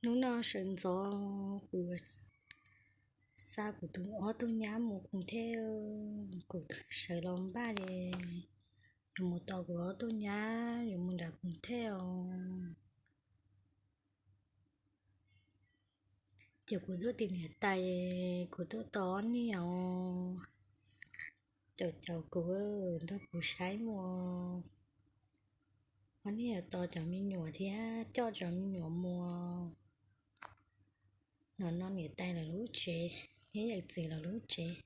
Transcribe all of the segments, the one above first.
Hnub no sawv ntxov kuv xa kuv tus ob tug nyab mus koom thej, kuv sawv los npaj es yuav mus tos kuv ob tug nyab yuav mus nram koom thej os. Ces kuv tuaj tim niam tais, kuv tuaj tos ob niag os, caum caum kuv, nrog kuv saib mus. Ob niag yuav tos cov me nyuam thiab coj cov me nyuam mus. No no niam tais lawv lub tsev thiab yawm txiv lawv lub tsev.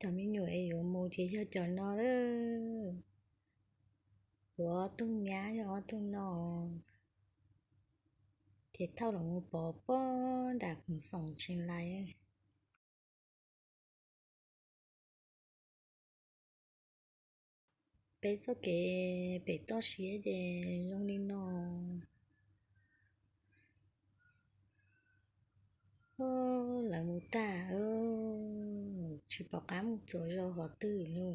Cov me nyuam es yuav mus ces yog cov no lawm. Kuv ob tug nyab yog ob tug no, ces thauj los mus pov pob nram Koom Xoom Tseem Lais. Peb txoj kev pem toj siab ces zoo li no. Lawv mus tag, tsis pom qab mus txuas zos qhov twg li.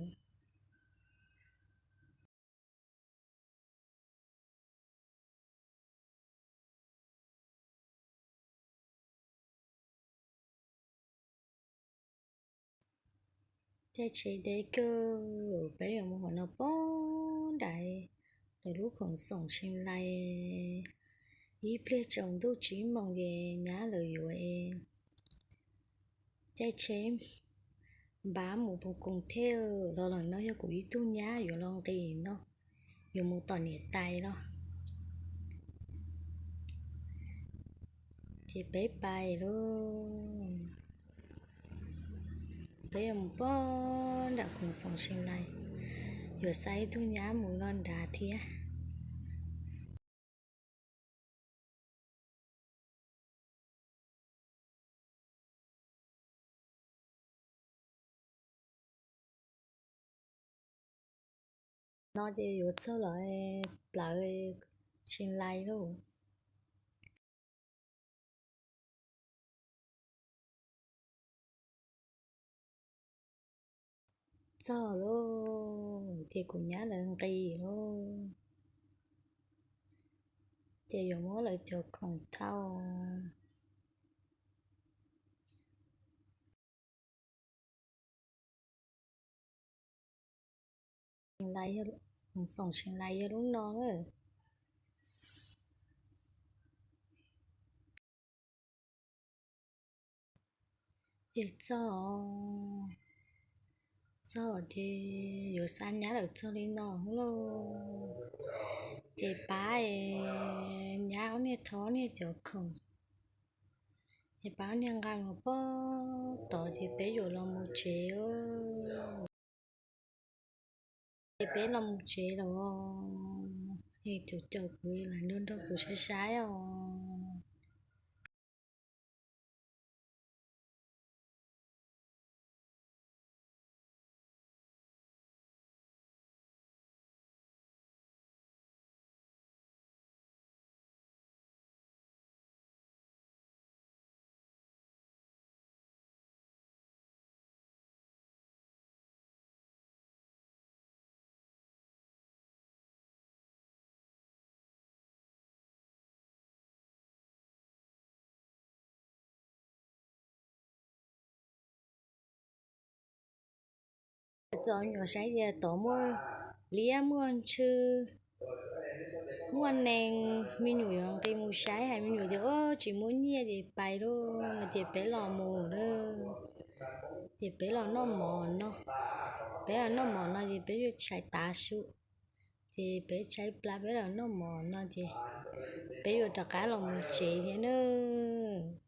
Caij tsheb deb kawg, peb yuav mus qhov no pob nram lawv lub Koom Xoom Tseem Lais. Ib pliag tsaus ntuj tsib moos ces nyab lawv yuav es caij tsheb npab mus puv koom thej los. Lawm no yog kuv ib tug nyab yuav los nqis no, yuav mus tom niam tais los. Ces peb pais lauj. Peb yuav mus pob nram Koom Xoom Tseem Lais, yuav xa ib tug nyab mus no nrad thiab. No ces yuav txog lawm, plawv Tseem Lais lauj. Txog lauj, ces kuv nyab lawv nqis lauj, ces yuav muab lawv cov khoom thauj. Koom Xoom Tseem Lais yog lub no. Ces txog, txog ces yuav xa nyab lawv txog li no lauj. Ces pab es nyab ob niag thauj ob niag cov khoom, ces pab ob niag nqa mus pob tod ces peb yuav los mus tsev. Ces peb los mus tsev lawm, es caum caum kuv, lam nrog nrog kuv saib saib os. Txog me nyuam saib tias tod muaj liab muaj ntshw, muaj nees, me nyuam yuav nqis mus saib, hais me nyuam tias tsis muaj nyiaj ces pais lauj, no ces peb los mus lawm. Ces peb los noj mov no, peb los noj mov no ces peb yuav tshais tav su, ces peb tshais plab peb los noj mov no ces peb yuav rov qab los mus tsev thiab nawb.